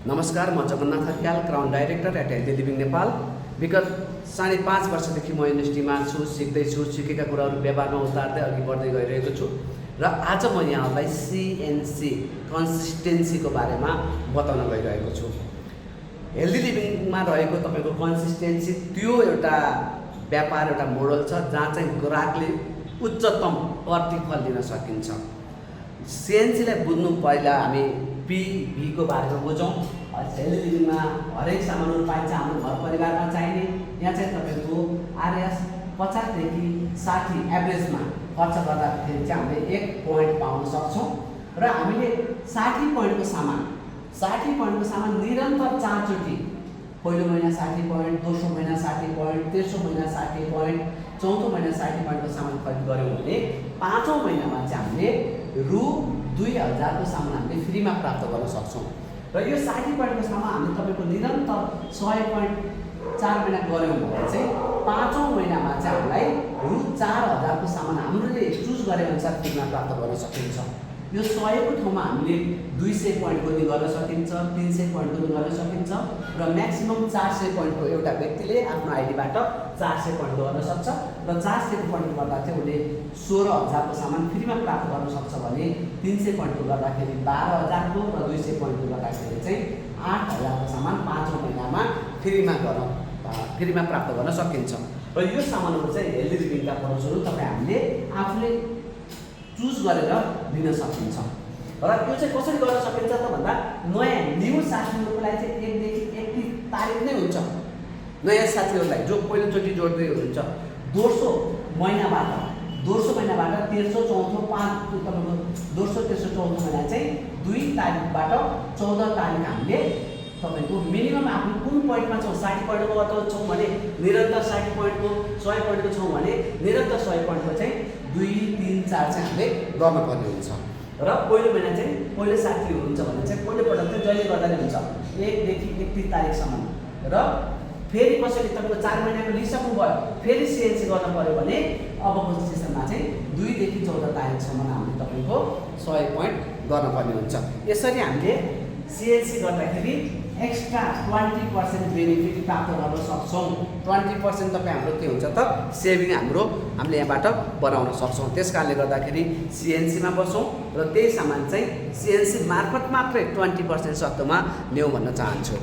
नमस्कार, म Jagannath Aryal, crown director at healthy living Nepal. विगत 5.5 वर्षदेखि म इन्डस्ट्रीमा छु, सिक्दैछु, सिकेका कुराहरू व्यवहारमा उतार्दै अघि बढ्दै गइरहेको छु र आज म यहाँहरूलाई CNC कन्सिस्टेन्सीको बारेमा बताउन गइरहेको छु। हेल्दी लिभिङमा रहेको तपाईँको कन्सिस्टेन्सी त्यो एउटा व्यापार, एउटा मोडल छ जहाँ चाहिँ ग्राहकले उच्चतम प्रतिफल लिन सकिन्छ। CNCलाई बुझ्नु पहिला हामी PV को बारेमा बुझौँ। हेल्दी लिभिङमा हरेक सामानहरू पाइन्छ हाम्रो घर परिवारमा चाहिने। यहाँ चाहिँ तपाईँको RS 50 देखि 60 एभरेजमा खर्च गर्दाखेरि चाहिँ हामीले 1 पोइन्ट पाउन सक्छौँ र हामीले 60 पोइन्टको सामान निरन्तर 4 चोटि, पहिलो महिना 60 पोइन्ट, दोस्रो महिना 60 पोइन्ट, तेस्रो महिना 60 पोइन्ट, चौथो महिना 60 पोइन्टको सामान खरिद गऱ्यौँ भने पाँचौँ महिनामा चाहिँ हामीले रु 2000 को सामान हामीले फ्रीमा प्राप्त गर्न सक्छौँ। र यो 60 पोइन्टको सामान हामीले तपाईँको निरन्तर 100 पोइन्ट 4 महिना गऱ्यौँ भने चाहिँ पाँचौँ महिनामा चाहिँ हामीलाई रु 4000 को सामान हामीले चुज गरे अनुसार फ्रीमा प्राप्त गर्न सकिन्छ। यो 100 को ठाउँमा हामीले 200 पोइन्टको नि गर्न सकिन्छ, 300 पोइन्टको नि गर्न सकिन्छ र म्याक्सिमम 400 पोइन्टको एउटा व्यक्तिले आफ्नो आइडीबाट 400 पोइन्ट गर्न सक्छ र 400 पोइन्ट गर्दा चाहिँ उसले 16000 को सामान फ्रीमा प्राप्त गर्न सक्छ भने 300 पोइन्टको गर्दाखेरि 12000 को र 200 पोइन्टको गर्दाखेरि चाहिँ 8000 को सामान पाँचौँ महिनामा फ्रीमा प्राप्त गर्न सकिन्छ। र यो सामानहरू चाहिँ हेल्दी लिभिङका प्रोडक्ट्सहरू तपाईँ हामीले आफूले चुज गरेर लिन सकिन्छ। र यो चाहिँ कसरी गर्न सकिन्छ त भन्दा नयाँ न्यू साथीहरूलाई चाहिँ 1 देखि 31 तारिक नै हुन्छ। नयाँ साथीहरूलाई जो पहिलोचोटि जोड्दै हुनुहुन्छ, दोस्रो महिनाबाट तेस्रो, चौथो, तपाईँको दोस्रो, तेस्रो, चौथो महिना चाहिँ 2 तारिकबाट 14 तारिक हामीले तपाईँको मिनिमम आफ्नो कुन पोइन्टमा छौँ, 60 पोइन्टको छौँ भने निरन्तर 60 पोइन्टको, 100 पोइन्टको छौँ भने निरन्तर 100 पोइन्टको चाहिँ 2, 3, 4 चाहिँ हामीले गर्नुपर्ने हुन्छ। र पहिलो महिना चाहिँ पहिलो साथी हुनुहुन्छ भने चाहिँ पहिलोपटक चाहिँ जहिले गर्दा नै हुन्छ 1 देखि 31 तारिकसम्म। र फेरि कसैले तपाईँको 4 महिनाको लिइसक्नु भयो, फेरि CNC गर्न पऱ्यो भने अबको सिजनमा चाहिँ 2 देखि 14 तारिकसम्म हामीले तपाईँको 100 पोइन्ट गर्नुपर्ने हुन्छ। यसरी हामीले CNC गर्दाखेरि एक्स्ट्रा 20% बेनिफिट प्राप्त गर्न सक्छौँ। 20% तपाईँ हाम्रो के हुन्छ त सेभिङ हामीले यहाँबाट बनाउन सक्छौँ। त्यस कारणले गर्दाखेरि CNCमा बसौँ र त्यही सामान चाहिँ CNC मार्फत मात्रै 20% सक्दोमा ल्याउँ भन्न चाहन्छु।